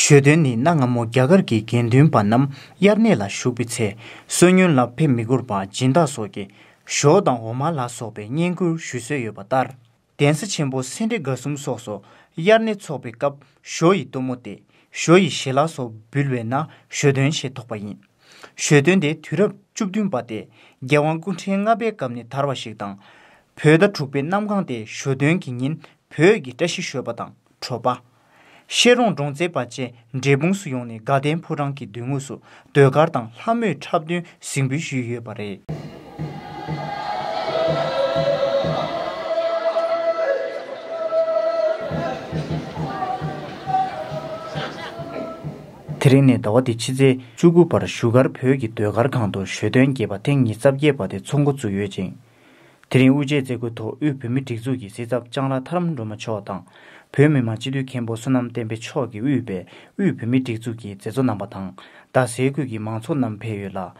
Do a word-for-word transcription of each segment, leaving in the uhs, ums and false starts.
ཞོ་སྟོན་ནི་གནའ་སྔ་མོ་རྒྱ་གར་གྱི་དགེ་འདུན་པ་རྣམས་དབྱར་གནས་ལ་ཞུགས་པའི་ཚེ་སོས་ཉུལ་ལ་ཕེབས་མི་དགོས་པར་སྦྱིན་བདག་སོགས་ཀྱིས་ཞོ་དང་འོ་མ་ལ་སོགས་པའི་བསྙེན་བཀུར་ཞུ་སྲོལ་ཡོད་པ་ལྟར། གདན་ས་ཆེན་པོ་སེ་འབྲས་དགའ་གསུམ་སོགས་སུ་དབྱར་གནས་འཚོགས་པའི་སྐབས་ཞོ་ཡི་སྟོན་མོ་སྟེ་ཞོ་ཡི་ཞལ་ལག་སོགས་འབུལ་བའི་ནང་ཞོ་སྟོན་ཞེས་ཐོགས་པ་ཡིན། ཞོ་སྟོན་དེ་དུས་རབས་བཅུ་བདུན་པ་སྟེ་རྒྱལ་དབང་སྐུ་ཕྲེང་ལྔ་པའི་སྐབས་ནས་དར་བ་ཞིག་དང་། བོད་ཟླ་དྲུག་པའི་གནམ་གང་སྟེ་ཞོ་སྟོན་གྱི་ཉིན་བོད་ཀྱི་བཀྲ་ཤིས་ཞོལ་པ་དང་དྲོ་པ། ཤེ་རོང་འབྲོང་རྩེད་པ་བཅས་འབྲས་སྤུངས་སུ་ཡོང་ནས་དགའ་ལྡན་ཕོ་བྲང་གི་མདུན་ངོས་སུ་ཟློས་གར་དང་ལྷ་མོའི་འཁྲབ་སྟོན་གཟིགས་འབུལ་ཞུས་ཡོད་པ་རེད། དེ་རིང་ནས་ཟླ་བ་འདིའི་ཕྱི་ཚེས་བཅུ་དགུ་བར་བཞུགས་སྒར་བོད་ཀྱི་ཟློས་གར་ཁང་དུ་ཞོ་སྟོན་རྒྱས་པ་ཐེངས་ཉི་ཤུ་རྩ་བརྒྱད་པ་དེ་ཚོགས་འགོ་བཙུགས་ཡོད་ཅིང་། དེ་རིང་དབུ་འབྱེད་མཛད་སྒོའི་ཐོག་དབུས་བོད་མིའི་སྒྲིག་འཛུགས་ཀྱི་སྲིད་ཚབ་ལྕང་ར་ཐར་རམ་སྒྲོལ་མ་མཆོག་དང་། བོད་མི་མང་སྤྱི་འཐུས་མཁན་པོ་བསོད་ནམས་བསྟན་འཕེལ་མཆོག་གིས་དབུས་པའི་དབུས་བོད་མིའི་སྒྲིག་འཛུགས་ཀྱི་མཛད་གཙོ་རྣམ་པ་དང་། རྡ་སའི་ཁུལ་གྱི་མང་ཚོགས་རྣམས་ཕེབས་ཡོད་ལ།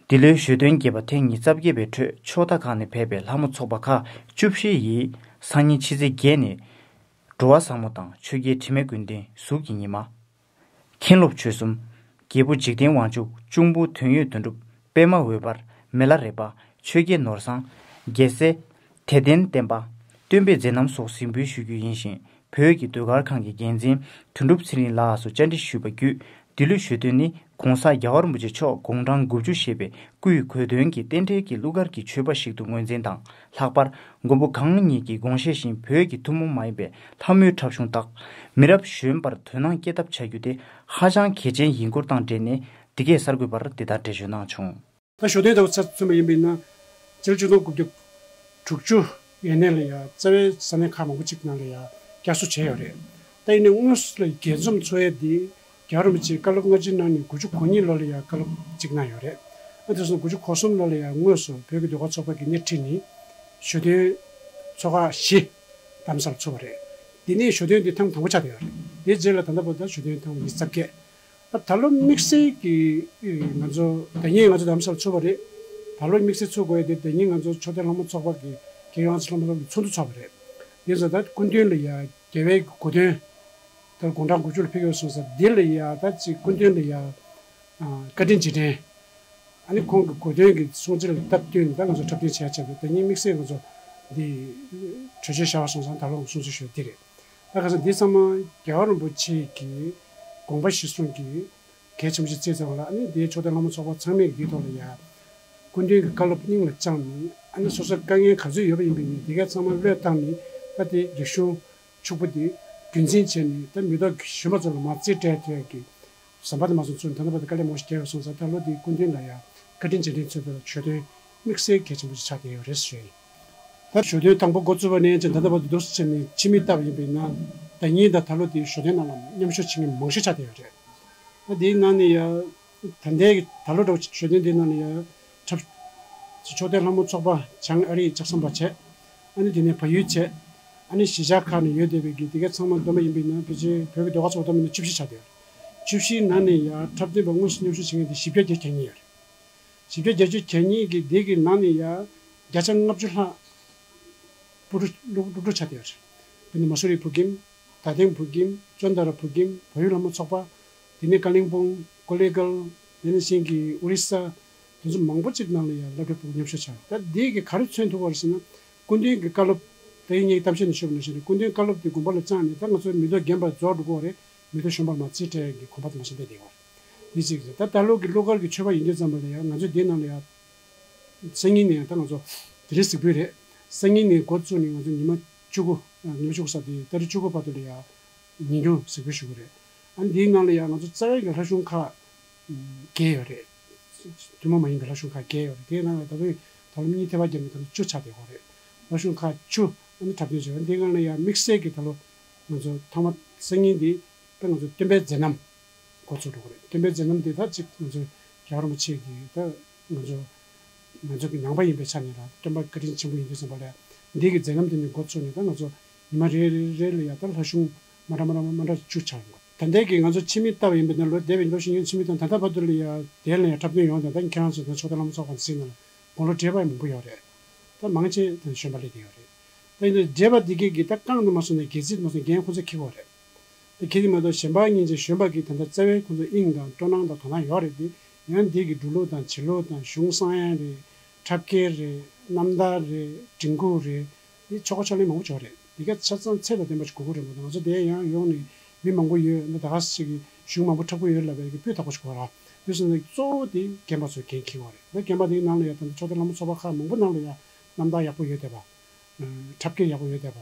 འདི་ལོའི་ཞོ་སྟོན་རྒྱས་པ་ཐེངས་ཉི་ཤུ་རྩ་བརྒྱད་པའི་ཁྲོད་ཕྱོགས་མཐའ་ཁག་ནས་ཕེབས་པའི་ལྷ་མོ་ཚོགས་པ་ཁག་བཅུ་བཞི་ཡིས་སང་ཉིན་ཕྱི་ཚེས་བརྒྱད་ནས། འགྲོ་བ་བཟང་མོ་དང་ཆོས་རྒྱལ་དྲི་མེད་ཀུན་ལྡན་གཟུགས་ཀྱི་ཉི་མ། མཁན་སློབ་ཆོས་གསུམ། རྒྱལ་པོ་འཇིག་རྟེན་དབང་ཕྱུག་གཅུང་པོ་དོན་ཡོད་དོན་གྲུབ་པད་མ་འོད་འབར་མི་ལ་རས་པ་ཆོས་རྒྱལ་ནོར་བཟང་། རྒྱལ་སྲས་དད་ལྡན་བསྟན་པ་སྟོན་པའི་མཛད་རྣམ་སོགས་གཟིགས་འབུལ་ཞུ་རྒྱུ་ཡིན་ཞིང་། བོད་ཀྱི་ཟློས་གར་ཁང་གི་འགན་འཛིན་དོན་གྲུབ་ཚེ་རིང་ལགས་སུ་བཅར་འདྲི་ཞུས་པ་བརྒྱུད། འདི་ལོའི་ཞོ་སྟོན་ནི་༸གོང་ས་༸རྒྱལ་བ་རིན་པོ་ཆེ་མཆོག་དགུང་གྲངས་དགུ་བཅུ་བཞེས་པའི་སྐུའི་གོ་སྟོན་གྱི་རྟེན་འབྲེལ་གྱི་གླུ་གར་གྱི་མཆོད་པ་ཞིག་ཏུ་ངོས་འཛིན་དང་། ལྷག་པར་མགོན་པོ་གང་ཉིད་ཀྱི་དགོངས་བཞེད་བཞིན་བོད་ཀྱི་ཐུན་མོང་མ་ཡིན་པའི་ལྷ་མོའི་འཁྲབ་གཞུང་དག་མི་རབས་གཞོན་པར་དོ་སྣང་སྐྱེད་ཐབས་བྱ་རྒྱུ་དེ་ཧ་ཅང་གལ་ཆེན་ཡིན་སྐོར་དང་འབྲེལ་ནས་འདི་གས་གསར་འགོད་པར་འདི་ལྟར་འགྲེལ་བརྗོད་གནང་བྱུང་། ད་ཞོ་སྟོན་ལྟ་བུ་ཚུར་མཚོན་པ་ཡིན་པས་ན། སྤྱི་ལོ་ཆིག་སྟོང་དགུ་བརྒྱ་དྲུག་ཅུ་ཡས་མས་ལ་ཡ་རྩ་བའི་ས་གནས་ཁག་མང་པོ་ཅིག་ནང་ལ་ཡ་བསྐྱར་གསོ་བྱས་ཡོད་རེད། ད་ཡིན་ནའི་དངོས་སུ་ལ་རྒྱས་འཛོམས་འཚོགས་ཡས་འདི་རྒྱལ་བ་རིན་པོ་ཆེས་བཀའ་སློབ་སྔ་ཕྱི་གནང་ནས་དགུ་བཅུ་གོ་གཉིས་ལོ་ལ་ཡ་བཀའ་སློབ་ཅིག་གནང་ཡོད་རེད། ཨ་དེ་སོང་དགུ་བཅུ་གོ་གསུམ་ལོ་ལ་ཡ་དངོས་སུ་བོད་ཀྱི་ཟློས་གར་ཚོགས་པ་གིས་སྣེ་ཁྲིད་ནས་ཞོ་སྟོན་ཚོགས་ཁག་བཞི་རྡ་རམ་ས་ལར་ཚུགས་པ་རེད། འདི་ནས་ཞོ་སྟོན་འདི་ཐེངས་དང་པོ་ཆགས་བསྡད་ཡོད་རེད། དེའི་རྗེས་ལ་ད་ལྟ་བར་དུ་ཞོ་སྟོན་ཐེངས་ཉི་ཤུ་རྩ་བརྒྱད། ད་ད་ལོ་དམིགས་བསལ་གྱི་ང་ཚོ་ཟླ་ཉིན་ང་ཚོ་རྡ་རམ་ས་ལར་ཚུགས་པ་རེད། ད་ལོ་དམིགས་བསལ་ཚུགས་དགོས་ཡ་དེ་ཟླ་ཉིན་ང་ཚོ་ཆོས་སྡེ་ལྷ་མོ་ཚོགས་པ་གི་རྒྱལ་ཡོངས་ཨ་ཙི་ལྷ་མོ་ཚོགས་པ་གི་ཚོགས་འདུ་ཚོགས་པ་རེད། དེ་ཚོ་ད་སྐུ་མདུན་ལ་ཡ་རྒྱལ་བའི་གོ་སྟོན་ད་དགུང་གྲངས་དགུ་བཅུ་ལ་ཕེབས་ཡོད་སོང་ཙང་འདི་ལ་ཡ་ད་ཅིག་སྐུ་མདུན་ལ་ཡ་བཀའ་དྲིན་རྗེས་དྲན། ཨ་ནི་ཁོང་གི་གོ་སྟོན་གྱི་སྲུང་བརྩི་ལ་སྟབས་བསྟུན་ནས་ད་ང་ཚོ་འཁྲབ་སྟོན་བྱས་བྱས་ཏེ་ཟླ་ཉིན་དམིགས་བསལ་ང་ཚོ་འདི་གྲོས་ཆོད་བཞག་པ་སོང་ཙང་ད་ལོ་སྲུང་བརྩི་ཞུ་འདི་རེད། ད་ག་ས་འདི་ཚང་མ་རྒྱལ་བ་རིན་པོ་ཆེ་གི་དགོངས་པ་གཞིར་བཟུང་གི་གལ་ཆེན་པོ་ཞིག་བརྩིས་ཙང་ལ་ཨ་ནི་འདིའི་ཆོས་སྡེ་ལྷ་མོ་ཚོགས་པ་ཚང་མས་འདིའི་ཐོག་ལ་ཡ་སྐུ་མདུན་གྱི་བཀའ་སློབ་སྙིང་ལ་བཅངས་ནས་ཨ་ནི་སོ་སོའི་དཀའ་ངལ་ག་ཚོད་ཡོད་པ་ཡིན་པ་ཡིན་འདི་གས་ཚང་མ་བློས་བཏང་ནས་ད་དེ་རིག་གཞུང་ཕྱུག་པོ་དེ་རྒྱུན་འཛིན་བྱས་ནས་ད་མི་ཐོག་གཞོན་པ་ཚོ་ལ་མ་རྩིས་སྤྲད་ཐུབ་ཡ་གི་ཟམ་པ་དེ་མ་སོང་ཚུར་ད་ལྟ་བར་དུ་དཀའ་ལས་མང་པོ་ཞིག་བརྒྱབ་ཡོད་སོང་ཙང་ད་ལོ་འདིའི་སྐུ་མདུན་ལ་ཡང་བཀའ་དྲིན་རྗེས་དྲན་མཚོན་པའི་ཞོ་སྟོན་དམིགས་བསལ་གལ་ཆེན་པོ་ཞིག་ཆགས་བསྡད་ཡོད་རེད་ཞུ་ཡིན། ད་ཞོ་སྟོན་དང་པོ་འགོ་བཙུགས་པ་ནས་ཅིག་ད་ལྟ་བར་དུ་འདུག་སེ་བྱས་ནས་ཕྱི་མིག་བལྟས་པ་ཡིན་པས་ན་ཟླ་ཉིན་དང་ད་ལོ་འདིའི་ཞོ་སྟོན་ནང་ལ་མཉམ་ཞུགས་བྱེད་མཁན་མང་ཤོས་ཆགས་བསྡད་ཡོད་རེད། ད་འདིའི་ནང་ནས་ཡང་ད་ལྟའི་ད་ལོ་འདྲ་བོ་ཞོ་སྟོན་འདིའི་ནང་ལ་ཡང་འཁྲབ་ཆོས་སྡེ་ལྷ་མོ་ཚོགས་པ་བྱང་ཨ་རིའི་ལྕགས་ཟམ་པ་བྱས། ཨ་ནི་དེ་ནས་བལ་ཡུལ་བྱས། ཨ་ནི་གཞིས་ཆགས་ཁག་ནས་ཡོད་བསྡད་པའི་གི་དེ་ག་ཚང་མ་བསྡོམས་པ་ཡིན་པས་ན་ཕལ་ཆེར་བོད་ཀྱི་ཟློས་གར་ཚོགས་པ་བསྡོམས་པ་ཡིན་ན་བཅུ་བཞི་ཆགས་བསྡད་ཡོད་རེད། བཅུ་བཞིའི་ནང་ནས་ཡང་འཁྲབ་སྟོན་པ་དངོས་སུ་མཉམ་ཞུགས་བྱེད་མཁན་དེ་བཞི་བརྒྱ་བརྒྱད་ཅུ་གྱ་གཉིས་ཡོད་རེད། བཞི་བརྒྱ་བརྒྱད་ཅུ་གྱ་གཉིས་ཀྱི་དེ་གི་ནང་ནས་ཡང་བརྒྱ་ཆ་ལྔ་བཅུ་ལྷག་སློབ་ཕྲུག་སློབ་སློབ་ཕྲུག་ཆགས་བསྡད་ཡོད་རེད། དཔེར་ན་མ་སུ་རི་བོད་ཁྱིམ། དྭ་ཐེན་བོད་ཁྱིམ། ཅོན་ཏ་ར་བོད་ཁྱིམ། བལ་ཡུལ་ལྷ་མོ་ཚོགས་པ། དེ་ནས་ཀ་ལིང་སྤུང་། ཀོ་ལེ་གལ། དེ་ནས་ཤིང་གི་ཨོ་རི་ས། དེ་ཚོ་མང་པོ་ཅིག་ནང་ལ་ཡང་སློབ་ཕྲུག་ཕྲུ་གུ་མཉམ་ཞུགས་བྱས། ད་འདི་གིས་ག་རེ་མཚོན་ཐུབ་པ་རེད་ཟེར་ན། སྐུ་མདུན་གྱི་བཀའ་སློབ་ད་ཡིན་ངེས་གཏམ་བཤད་ནས་ཞུས་པ་ནང་བཞིན་རེད། སྐུ་མདུན་བཀའ་སློབ་དེ་དགོངས་པ་ལ་བཅངས་ནས་ད་ང་ཚོའི་མི་ཐོག་རྒན་པ་རྫོགས་འགྲོ་གི་ཡོད་རེད། མི་ཐོག་གཞོན་པར་མ་རྩིས་སྤྲད་ཡག་གི་གོམ་པ་དེ་མ་ཟིན་པའི་དེ་གོ། འདི་གཅིག་རེད། ད་ད་ལོ་གི་གླུ་གར་གྱི་མཆོད་པ་ཡིན་དུས་ཙམ་པ་ལ་ཡང་ང་ཚོས་འདིའི་ནང་ལ་ཡང་། སང་ཉིན་ནས་ད་ང་ཚོ་དེ་རིང་གཟིགས་འབུལ་རེད། སང་ཉིན་ནས་འགོ་བཙུགས་ནས་ང་ཚོ་ཉི་མ་བཅུ་དགུ་ཉི་མ་བཅུ་དགུ་ས་དེ་ཏ་རིག་བཅུ་དགུ་བར་དུ་ལ་ཡང་ཉིན་རྒྱུན་གཟིགས་འབུལ་ཞུ་གི་རེད། ཨ་ནི་འདིའི་ནང་ལ་ཡང་ང་ཚོ་རྩ་བའི་གི་ལྷ་གཞུང་ཁག་བརྒྱད་ཡོད་རེད། ཐུན་མོང་མ་ཡིན་པའི་ལྷ་གཞུང་ཁག་བརྒྱད་ཡོད་རེད། དེའི་ནང་ལ་ད་ལོ་ད་ལོ་གཉིས་ཐེ་བ་བརྒྱབ་ནས་ད་ལོ་བཅུ་ཆགས་བསྡད་ཡོད་རེད། ལྷ་གཞུང་ཁག་བཅུ་ཨ་ནི་འཁྲབ་སྟོན་བྱས་ཡོད། འདིའི་ནང་ལ་ཡང་དམིགས་བསལ་གྱི་ད་ལོ་ང་ཚོ་ཐོག་མ་སང་ཉིན་འདི་ད་ང་ཚོ་སྟོན་པའི་མཛད་རྣམ། འགོ་ཚུགས་འགྲོ་གི་རེད། སྟོན་པའི་མཛད་རྣམ་དེ་ད་ཅིག་ང་ཚོ་རྒྱལ་བ་རིན་པོ་ཆེ་གིས་ད་ང་ཚོ་ང་ཚོ་གི་ནང་པ་ཡིན་པའི་ཆ་ནས་ལ་སྟོན་པ་བཀའ་དྲིན་ཆེན་པོ་ཡིན་དུས་ཙམ་པ་ལ་འདི་གི་མཛད་རྣམ་དེ་ནས་འགོ་ཚུགས་ནས་ད་ང་ཚོ་ཉི་མ་རེ་རེ་རེ་ལ་ཡ་ད་ལྷ་གཞུང་མ་འདྲ་མ་འདྲ་མ་འདྲ་བཅུ་ཆགས་ཡོང་གི། ད་ལྟའི་གི་ང་ཚོ་ཕྱི་མིག་ལྟ་བ་ཡིན་པ་ན་ལོ་འདས་པའི་ལོ་བཞི་ཉིན་ཕྱི་མིག་དང་ད་ལྟ་བར་དུ་ལ་ཡ་དེ་ལ་ཡ་འཁྲབ་སྟོན་ཡོང་དང་ད་ཁྱེད་རང་ཚོ་ད་མཆོག་སྟོན་ལྷ་མོ་ཚོགས་པ་ཟེར་ན་ལ་དགུང་ལོ་བགྲེས་པ་མང་པོ་ཡོད་རེད། ད་མང་ཆེ་ད་གཞོན་པ་སླེབས་ཀྱི་ཡོད་རེད། ད་ཡིན་ན་བགྲེས་པ་འདི་གས་ཀྱི་ད་རྐང་དུ་མ་སོང་ནས་སྒལ་ཚིགས་མ་སོང་འགན་ཁོ་ཚོ་འཁྱེར་དགོས་རེད། ད་འཁྱེར་དེ་མ་གཏོགས་གཞན་པ་གཉིས་ཀྱི་གཞོན་པ་གི་ད་ལྟ་རྩ་བའི་ཁོ་ཚོ་དབྱིངས་དང་སྤྲོ་སྣང་དང་དོ་སྣང་ཡོད་རེད་དེ། ཡང་འདི་གི་འབྲུག་ལུགས་དང་བྱིས་ལུགས་དང་གཞུང་བསང་ཡང་རེད། འཁྲབ་སྐྱེལ་རེད། རྣམ་ཐར་རེད། འབྲི་འགོད་རེད། འདི་ཆོ་ག་ཕྱག་ལེན་མང་པོ་ཅིག་ཡོད་རེད། འདི་ག་ཆ་ཚང་ཚད་དང་ལྡན་པ་ཞིག་དགོས་ཀྱི་རེད་མ་གཏོགས་ང་ཚོ་དེ་ཡང་ཡོང་ནས་མི་མང་པོ་ཡོད་ན་ད་ག་ཟེ་ཅིག་གི་གཞུང་མང་པོ་འཁྲབ་ཀྱི་ཡོད་ལབ་པའི་གི་སྤུས་དག་པོ་ཞིག་དགོས་ར། དེ་སོང་ཙང་གཙོ་བོ་དེ་རྒན་པ་ཚོས་འགན་འཁྱེར་དགོས་རེད། ད་རྒན་པ་དེའི་ནང་ལ་ཡང་ད་ལྟ་མཆོག་སྟོན་ལྷ་མོ་ཚོགས་པ་ཁག་མང་པོ་ནང་ལ་ཡང་རྣམ་ཐར་ཡག་པོ་ཡོད་བསྡད་པ། འཁྲབ་སྐྱེལ་ཡག་པོ་ཡོད་བསྡད་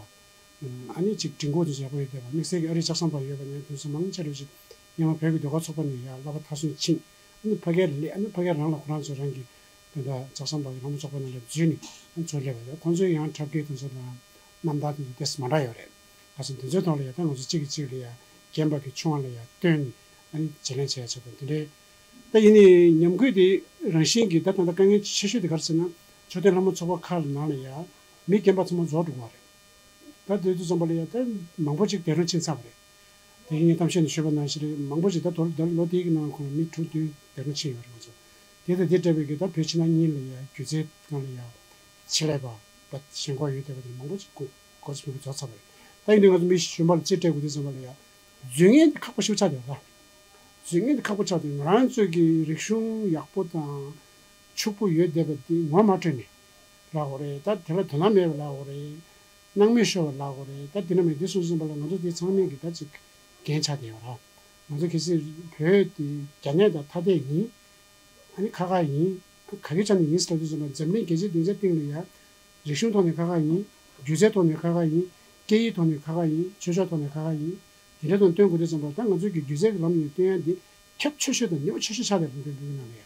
པ། ཨ་ནི་ཅིག་འབྲི་འགོད་དེ་ཚོ་ཡག་པོ་ཡོད་བསྡད་པ། དམིགས་བསལ་གྱི་ཨ་རིའི་ལྕགས་ཟམ་པ་ཡོད་པ་ནས་དེ་ཚོ་མང་ཆེ་རུ་ཅིག་སྔོན་མ་བོད་ཀྱི་ཟློས་གར་ཚོགས་པ་ནས་ཡར་བསླབ་པ་མཐར་སོན་ཕྱིན། ཨ་ནི་ཕ་གིར་སླེབས། ཨ་ནི་ཕ་གིར་རང་ལ་ཁོ་རང་ཚོ་རང་གི་དེ་འདྲ་ལྕགས་ཟམ་པ་གི་ལྷ་མོ་ཚོགས་པ་ནང་ལ་འཛུལ་ནས་ཨ་ནི་ཚུར་སླེབས་པ་རེད། ཁོང་ཚོའི་ཡང་འཁྲབ་སྐྱེལ་དེ་ཚོ་དང་རྣམ་ཐར་དེ་ཚོ་ཏོག་ཙམ་མ་འདྲ་ཡོད་རེད། ག་ཚོད་དེ་ཚོའི་ཐོག་ལ་ཡང་ད་ང་ཚོ་གཅིག་གིས་གཅིག་ལ་ཡང་རྒན་པ་གི་ཆུང་བ་ལ་ཡང་བསྟུན་ནས་ཨ་ནི་བརྗེ་ལེན་བྱས་ཆོག་པ་དེ་འདྲའི། ད་ཡིན་ནའི་ཉམས་རྒུད་དེ་རང་བཞིན་གྱིས་ད་ད་ལྟ་དཀའ་ངལ་ཆེ་ཤོས་དེ་ག་རེ་ཟེར་ན། མཆོག་སྟོན་ལྷ་མོ་ཚོགས་པ་ཁག་ནང་ལ་ཡང་མི་རྒན་པ་ཚང་མ་རྫོགས་འགྲོ་བ་རེད། ད་དེ་དུས་ཙམ་པ་ལ་ཡང་ད་མང་པོ་ཅིག་འདས་གྲོངས་ཕྱིན་ཚར་བ་རེད། དེ་ངས་གཏམ་བཤད་ནང་ཞུས་པ་ནང་བཞིན་རེད། མང་པོ་ཅིག་ད་དོ་ལོ་དེའི་ནང་ཁོང་མི་དྲུག་བདུན་འདས་གྲོངས་ཕྱིན་ཡོད་རེད་ང་ཚོ། དེ་དང་དེ་འདྲ་བའི་གི་ད་བོད་ཕྱི་ནང་གཉིས་ལ་ཡང་སྒྱུ་རྩལ་སྒང་ལ་ཡང་ཆེད་ལས་པ་པ་ཞེན་ཁོག་ཡོད་བསྡད་པ་དེ་མང་པོ་ཅིག་སྐུ་འཁོར་ཚོ་རྫོགས་ཚར་བ་རེད། ད་ཡིན་དུས་ང་ཚོ་མི་གཞོན་པ་ལ་རྩིས་སྤྲད་དགོས་དུས་ཙམ་པ་ལ་ཡང་འཛུལ་མཁན་དེ་ཁག་པོ་ཞེ་པོ་ཆགས་བསྡད་ཡོད་ལ། འཛུལ་མཁན་དེ་ཁག་པོ་ཆགས་བསྡད་ཡོད། ང་རང་ཚོའི་གི་རིག་གཞུང་ཡག་པོ་དང་ཕྱུག་པོ་ཡོད་བསྡད་པ་འདི་ངོ་མ་སྤྲོད་ནས་ལབ་དགོས་རེད། ད་དེ་ལ་དོ་སྣང་མེད་པ་ལབ་དགོས་རེད། སྣང་མེད་ཤོར་བ་ལབ་དགོས་རེད། ད་འདི་ན་མེད་འདི་སོང་ཙམ་པ་ལ་ང་ཚོ་འདི་ཚང་མས་གི་ད་ཅིག་འགན་ཆགས་བསྡད་ཡོད་ར། ང་ཚོ་གལ་སྲིད་བོད་འདི་རྒྱ་ནད་དང་ཐ་དད་ཡིན། ཨ་ནི་ཁག་ཁག་ཡིན། ག་གི་ཆ་ནས་ཡིན་ཟེར་ལབ་དུས་ཙམ་པ་འཛམ་གླིང་རྒྱལ་སྤྱིའི་སྡིངས་ཆའི་སྟེང་ལ་ཡ། རིག་གཞུང་ཐོག་ནས་ཁག་ཁག་ཡིན། སྒྱུ་རྩལ་ཐོག་ནས་ཁག་ཁག་ཡིན། སྐད་ཡིག་ཐོག་ནས་ཁག་ཁག་ཡིན། ཆོས་ཕྱོགས་ཐོག་ནས་ཁག་ཁག་ཡིན། དེ་འདྲ་དང་བསྟུན་དགོས་དུས་ཙམ་པ་ད་ང་ཚོའི་གི་སྒྱུ་རྩལ་གྱི་ལམ་ནས་བསྟུན་ཡ་འདི་ཁྱབ་ཆེ་ཤོས་དང་ཉེ་བ་ཆེ་ཤོས་ཆགས་བསྡད་པ་འདུག་འདུག་ནང་ལ་ཡ།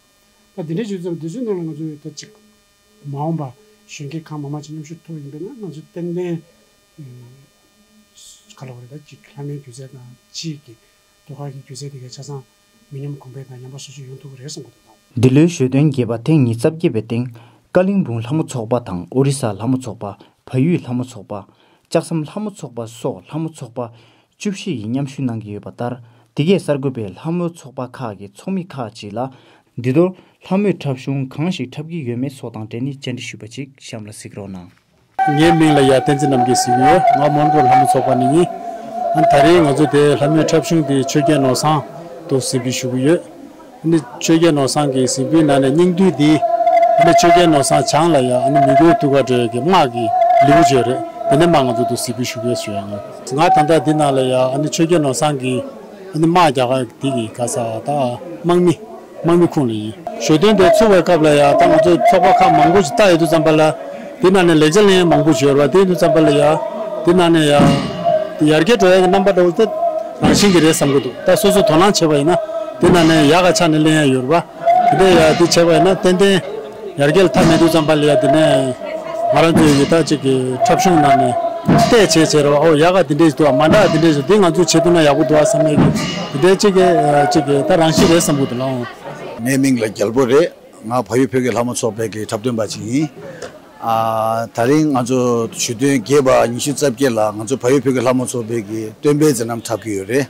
ད་དེ་འདྲའི་སྒྱུ་རྩལ་དེ་ཚོའི་ནང་ལ་ང་ཚོ་ད་ཅིག་མ་འོངས་པ་གཞོན་སྐྱེས་གང་མང་མང་ཅིག་མཉམ་ཞུགས་ཐུབ་པ་ཡིན་པས་ན་ང་ཚོ་ཏན་ཏན་ག་ལ་བ་རེད། ད་ཅིག་ལྷ་མོའི་སྒྱུ་རྩལ་དང་ཕྱིའི་གི་ཟློས་གར་གྱི་སྒྱུ་རྩལ་དེ་གའི་ཆ་ཚང་མི་ཉམས་གོང་འཕེལ་དང་ཉམས་པ་སོར་ཆུད་ཡོང་ཐུབ་ཀྱི་རེད་བསམ་གྱི་འདུག་ད། འདི་ལོའི་ཞོ་སྟོན་རྒྱས་པ་ཐེངས་ཉི་ཤུ་རྩ་བརྒྱད་པའི་སྟེང་ཀ་ལིང་སྦུག་ལྷ་མོ་ཚོགས་པ་དང་ཨོ་རི་ས་ལྷ་མོ་ཚོགས་པ། བལ་ཡུལ་ལྷ་མོ་ཚོགས་པ། ལྕགས་ཟམ་ལྷ་མོ་ཚོགས་པ་སོགས་ལྷ་མོ་ཚོགས་པ་བཅུ་བཞི་ཡིས་མཉམ་ཞུགས་གནང་གི་ཡོད་པ་ལྟར། འདི་གས་གསར་འགོད་པས་ལྷ་མོ་ཚོགས་པ་ཁག་གི་ཚོགས་མི་ཁག་ཅིག་ལ་འདི་ལོར་ལྷ་མོས་འཁྲབ་གཞུང་གང་ཞིག་འཁྲབ་ཀྱི་ཡོད་མེད་སོགས་དང་འབྲེལ་ནས་བཅར་འདྲི་ཞུས་པ་ཅིག་གཤམ་ལ་གཟིགས་རོགས་གནང་། ངའི་མིང་ལ་ཡ་བསྟན་འཛིན་རྣམ་རྒྱལ་ཟེར་གྱི་ཡོད། ང་མོན་གྷོ་ལྷ་མོ་ཚོགས་པ་ནས་ཡིན། ཨ་ནི་ད་རེས་ང་ཚོ་དེ་ལྷ་མོའི་འཁྲབ་གཞུང་དེ་ཆོས་རྒྱལ་ནོར་བཟང་དུ་གཟིགས་འབུལ་ཞུ་གི་ཡོད། ཨ་ནི་ཆོས་རྒྱལ་ནོར་བཟང་གི་གཟིགས་འབུལ་ནང་ནས་སྙིང་བསྡུས་འདི། ཨ་ནི་ཆོས་རྒྱལ་ནོར་བཟང་བྱང་ལ་ཡ་ཨ་ནི་མི་མགོའི་ཐུགས་ཀ་འགྲོ་ཡ་གི་དམག་གི་ལེའུ་བརྗོད་རེད། དེ་ནས་མ་ང་ཚོ་དུ་གཟིགས་འབུལ་ཞུ་གི་ཡོད་ཞུ་ཡ། ང་ད་ལྟ་འདི་ནང་ལ་ཡ་ཨ་ནི་ཆོས་རྒྱལ་ནོར་བཟང་གི་ཨ་ནི་དམག་རྒྱག་ག་འདི་གི་ག་ས་ད་དམག་མི། དམག་མི་ཁོངས་ལ་ཡིན། ཞོ་སྟོན་དེ་ཚུགས་པའི་སྐབས་ལ་ཡང་ད་ང་ཚོ་ཚོགས་པ་ཁག་མང་པོ་ཞིག་བལྟ་ཡོང་དུས་ཙམ་པ་ལ། དེ་ནང་ནས་ལེགས་ཆ་ལེན་ཡ་མང་པོ་ཞིག་ཡོད་རེད་བ། དེ་ཡིན་དུས་ཙམ་པ་ལ་ཡང་། དེ་ནང་ནས་ཡང་། དེ་ཡར་རྒྱས་འགྲོ་ཡ་གི་རྣམ་པ་འདྲ་བོ་དེ་རང་བཞིན་གྱི་རེད་བསམ་གྱི་འདུག་ད་སོ་སོ་དོ་སྣང་བྱས་པ་ཡིན་ན། དེ་ནང་ནས་ཡག་ག་ཆ་ནས་ལེན་ཡ་ཡོད་རེད་བ། དེ་འདྲ་ཡ་དེ་བྱས་པ་ཡིན་ན་ཏན་ཏན། ཡར་རྒྱས་ལ་མཐའ་མེད་དུས་ཙམ་པ་ལ་ཡ་དེ་ནས་ང་རང་ཚོའི་ཡི་ད་ཅིག་གི་འཁྲབ་གཞུང་ནང་ནས་བལྟས་བྱས་བྱས་རོགས། ཨོ་ཡག་ག་དེ་འདྲས་འདུག་མ་འདྲ་དེ་འདྲས་འདུག་འདི་ང་ཚོས་བྱེད་ཐུབ་ན་ཡག་པོ་འདུག་ཨ་བསམ་ཡས་ཀྱི་དེ་འདྲས་ཅིག་གི་ཅིག་གི་ད་རང་བཞིན་རེད་བསམ་གྱི་འདུག་ལགས། ངའི་མིང་ལ་རྒྱལ་པོ་རེད། ང་བལ་ཡུལ་བོད་ཀྱི་ལྷ་མོ་ཚོགས་པའི་གི་འཁྲབ་སྟོན་པ་ཅིག་ཡིན། ཨ་ད་རིང་ང་ཚོ་ཞོ་སྟོན་རྒྱས་པ་ཉི་ཤུ་རྩ་བརྒྱད་ལ་ང་ཚོ་བལ་ཡུལ་བོད་ཀྱི་ལྷ་མོ་ཚོགས་པའི་གི་སྟོན་པའི་མཛད་རྣམ་འཁྲབ་ཀྱི་ཡོད་རེད།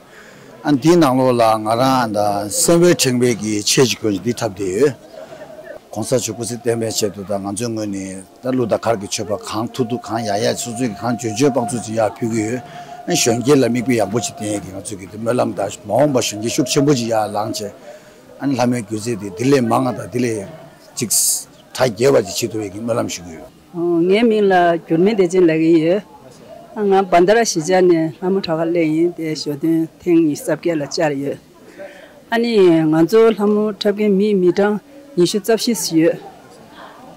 ཨ་འདིའི་ནང་ལོགས་ལ་ང་རང་དང་སེམས་དཔའི་ཕྲེང་བའི་གི་ཆས་ཀྱི་སྐོར་གྱི་འདི་འཁྲབ་བསྡད་ཡོད། གོང་ས་མཆོག་སྐུ་ཚེ་བརྟན་པའི་ཆེད་དུ་དང་ང་ཚོའི་ངོས་ནས་ད་གླུ་དང་གར་གྱི་མཆོད་པ་གང་ཐུབ་ཐུབ་གང་ཡག་ཡག་སོ་སོའི་གི་གང་འཇོན་འཇོན་དཔག་ཚོད་ཅིག་ཡར་ཕུལ་གྱི་ཡོད། ཨ་གཞོན་སྐྱེས་ལ་མིག་དཔེ་ཡག་པོ་ཅིག་བསྟན་ཡས་ཀྱི་ང་ཚོའི་གི་འདི་སྨོན་ལམ་དང་མ་འོངས་པ་གཞོན་སྐྱེས་ཤུགས་ཆེན་པོ་ཅིག་ཡར་ལངས་བྱས། ཨ་ནི་ལྷ་མོའི་སྒྱུ་རྩལ་དེ་འདི་ལས་མང་བ་དང་འདི་ལས་ཅིག་གྲ་རྒྱས་པ་ཅིག་བྱེད་ཐུབ་པའི་གི་སྨོན་ལམ་ཞུ་གི་ཡོད། ཨོ་ངའི་མིང་ལ་འགྱུར་མེད་བདེ་ཆེན་ལབ་ཀྱི་ཡོད། ཨ་ང་བན་དྷ་ར་གཞིས་ཆགས་ནས་ལྷ་མོ་འཁྲབ་ཁར་སླེབས་ཡིན། དེ་ཞོ་སྟོན་ཐེངས་ཉི་ཤུ་རྩ་བརྒྱད་ལ་བཅར་ཡོད། ཨ་ནི་ང་ཚོ་ལྷ་མོ་འཁྲབ་མཁན་མི་མི་གྲངས་ཉི་ཤུ་རྩ་བཞི་ཙམ་ཡོད།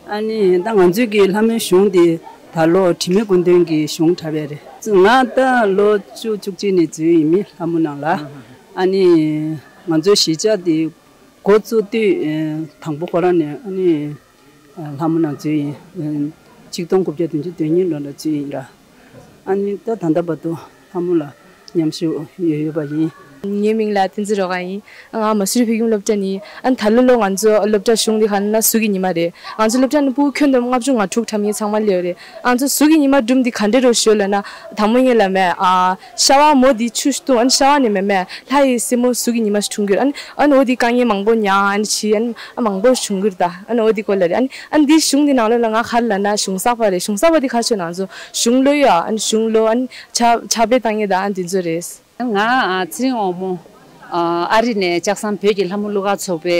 ཨ་ནི་ད་ང་ཚོའི་གི་ལྷ་མོའི་གཞུང་དེ་ད་ལོ་དྲི་མེད་སྐུ་མདུན་གྱི་གཞུང་འཁྲབ་ཡས་རེད། ང་ད་ལོ་བཅུ་བཅུ་གཅིག་ནས་འཛུལ་ཡིན་མི་ལྷ་མོ་ནང་ལ། ཨ་ནི་ང་ཚོའི་གཞིས་ཆགས་དེ་འགོ་བཙུགས་དུས་དང་པོ་ཁོ་རང་ནས་ཨ་ནི་ལྷ་མོ་ནང་འཛུལ་ཡིན། ཆིག་སྟོང་དགུ་བརྒྱ་བདུན་ཅུ་དོན་གཉིས་ལོ་ལ་འཛུལ་ཡིན་ར། ཨ་ནི་ད་ད་ལྟ་བར་དུ་ལྷ་མོ་ལ་མཉམ་ཞུགས་ཡོད་ཡོད་པ་ཡིན། ངའི་མིང་ལ་བསྟན་འཛིན་རོགས་ཨ་ཡིན། ང་མ་སུ་རི་བོད་ཁྱིམ་སློབ་གྲྭ་ནས། ཨ་ནི་ད་ལོ་ལོ་ང་ཚོ་སློབ་གྲྭ་གཞུང་འདི་ག་ལ་ན་ཟུར་གྱི་ཉི་མ་རེད། ང་ཚོ་སློབ་གྲྭ་ནས་ཕྲུ་གུ་ཁྱོན་བསྡོམས་ལྔ་བཅུ་ང་དྲུག་འཁྲབ་མཁན་ཚང་མ་སླེབས་ཡོད་རེད། ང་ཚོ་ཟུར་གྱི་ཉི་མ་སྒྲུང་འདི་ག་འདྲ་རུ་ཤོད་ལབ་ན། དང་པོ་ངས་ལབ་མེད། ཨ། ཤ་བ་མོ་འདི་ཆུ་བཏུང་། ཨ་ནི་ཤ་བ་ནས་མེད་མེད་ལྷ་ཡི་སྲིན་མོ་ཟུར་གྱི་ཉི་མ་ཞིག་འཁྲུངས་ཀྱི་ཡོད། ཨ་ནི་ཨ་ནི་འོ་འདི་དཀའ་ངལ་མང་པོ་མྱངས། ཨ་ནི་ཕྱིས་ཨ་ནི་ཨ་མང་པོ་བྱུང་གི་རེད་ད། ཨ་ནི་འོ་འདི་སྐོར་ལ་རེད། ཨ་ནི་ཨ་ནི་འདི་གཞུང་འདི་ནང་ལོགས་ལ་ང་ག་རེ་ལབ་ན་གཞུང་གསར་པ་རེད། གཞུང་གསར་པ་འདི་ག་ཤོད་ན་ང་ཚོ་གཞུང་ལོ་ཡ། ཨ་ནི་གཞུང་ལོ། ཨ་ནི་ཕྱག་ཕྱག་དཔེ་བཏང་ཡས་ད། ཨ་ནི་འདི་ཚོ་རེད། ང་ཨ་ཚེ་རིང་དབང་མོ། ཨ་ཨ་རི་ནས་ལྕགས་ཟམ་བོད་ཀྱི་ལྷ་མོ་གླུ་གར་ཚོགས་པའི་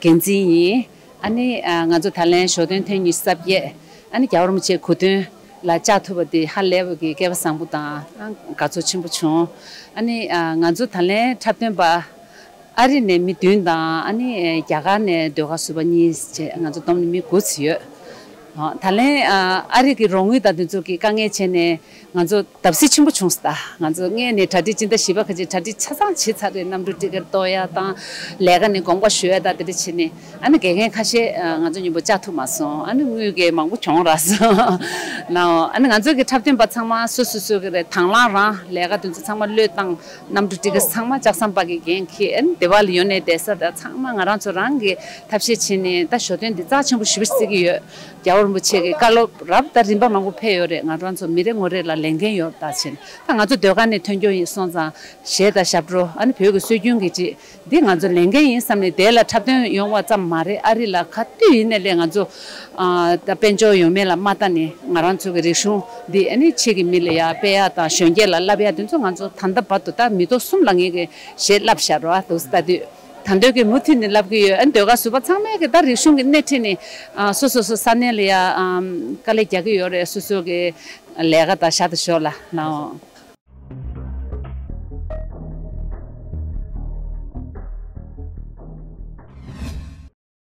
འགན་འཛིན་ཡིན། ཨ་ནི་ཨ་ང་ཚོ་ད་ལན་ཞོ་སྟོན་ཐེངས་ཉི་ཤུ་རྩ་བརྒྱད། ཨ་ནི་རྒྱལ་བ་རིན་པོ་ཆེའི་གོ་སྟོན་ལ་བཅར་ཐུབ་པ་དེ་ཧ་ལས་པ་གི་སྐལ་བ་བཟང་པོ་དང་། ཨ་དགའ་ཚོར་ཆེན་པོ་བྱུང་། ཨ་ནི་ཨ་ང་ཚོ་ད་ལན་འཁྲབ་སྟོན་པ་ཨ་རི་ནས་མི་བདུན་དང་། ཨ་ནི་རྒྱ་གར་ནས་ཟློས་གར་ཟུར་པ་གཉིས་བཅས་ང་ཚོ་བསྡོམས་ནས་མི་དགུ་ཙམ་ཡོད། ཨ་ད་ལན་ཨ་ཨ་རི་གི་རོགས་དངུལ་དང་དེ་ཚོ་གི་དཀའ་ངལ་བྱས་ནས་ང་ཚོ་བརྡབ་གསིག་ཆེན་པོ་བྱུང་སོང་ད། ང་ཚོ་སྔས་ནས་གྲ་སྒྲིག་སྤྱི་ཟླ་བཞི་པ་ཁ་ཅིག་གྲ་སྒྲིག་ཆ་ཚང་བྱས་ཚར་རེད། གནམ་གྲུ་ཊི་ཀེ་ཊི་གཏོང་ཡ་དང་། ལས་ཀ་ནས་དགོངས་པ་ཞུ་ཡ་དང་། དེ་འདྲ་བྱས་ནས། ཨ་ནི་དགེ་རྒན་ཁ་ཤས་ཨ་ང་ཚོ་མཉམ་པོ་བཅར་ཐུབ་མ་སོང་། ཨ་ནི་དངུལ་གྱི་མང་པོ་གྱོང་རག་སོང་ནའོ། ཨ་ནི་ང་ཚོ་གི་འཁྲབ་སྟོན་པ་ཚང་མ་སོ་སོ་སོ་གི་རེད། དང་བླངས་རང་ལས་ཀ་དེ་ཚོ་ཚང་མ་བློས་བཏང་། གནམ་གྲུ་ཊི་ཀེ་ཊི་ཚང་མ་ལྕགས་ཟམ་པ་གི་འགན་འཁྱེར། ཨ་ནི་སྡེ་བ་ལ་ཡོང་ནས་བསྡད་ས་དང་ཚང་མ་ང་རང་ཚོ་རང་གི་ཐབས་ཤེས་བྱས་ནས་ད་ཞོ་སྟོན་འདི་རྩ་ཆེན་པོ་ཞེ་པོ་བརྩི་གི་ཡོད། རྒྱལ་བ་རིན་པོ་ཆེ་གི་བཀའ་སློབ་རབ་དང་རིམ་པ་མང་པོ་ཕེབས་ཡོད་རེད། ང་རང་ཚོ་མི་རེ་ངོ་རེ་ལ་ལས་འགན་ཡོད་ད་བྱས་ནས། ད་ང་ཚོ་ཟློས་གར་ནས་ཐོན་སྐྱོད་ཡིན་སོང་ཙང་གཞས་དང་ཞབས་བྲོ། ཨ་ནི་བོད་ཀྱི་སྲོལ་རྒྱུན་གྱི་ཅིག་འདི་ང་ཚོ་ལས་འགན་ཡིན་བསམ་ནས་དེ་ལ་འཁྲབ་སྟོན་ཡོང་བ་ཙམ་མ་རེད། ཨ་རི་ལ་ག་དུས་ཡིན་ནའི་ལས་ང་ཚོ་ཨ་ད་དཔལ་འབྱོར་ཡོད་མེད་ལ་མ་ལྟ་ནས་ང་རང་ཚོ་གི་རིག་གཞུང་འདི་ཨ་ནི་ཕྱི་གི་མི་ལ་ཡ་སྤེལ་ཡ་དང་གཞོན་སྐྱེས་ལ་བསླབ་ཡ་དེ་ཚོ་ང་ཚོ་ད་ལྟ་བར་དུ་ད་མི་ཐོག་གསུམ་ལ་ངེད་ཀྱི་གཞས་བསླབ་བཞག་རོགས། ཨ་འདུག་ལྟ་དུས་ད་འདོད་ཀྱི་མུ་མཐུད་ནས་བསླབ་ཀྱི་ཡོད། ཨ་ནི་ཟློས་གར་ཟུར་པ་ཚང་མས་ཀྱི་ད་རིག་གཞུང་གི་སྣེ་ཁྲིད་ནས་ཨ་སོ་སོ་སོ་ས་གནས་ལ་ཡ་ཨམ་དཀའ་ལས་རྒྱག་གི་ཡོད་རེད། སོ་སོ་གི་ལས་ཀ་དང་ཞབས་ཏོག་ཞོར་ལ་ནའོ།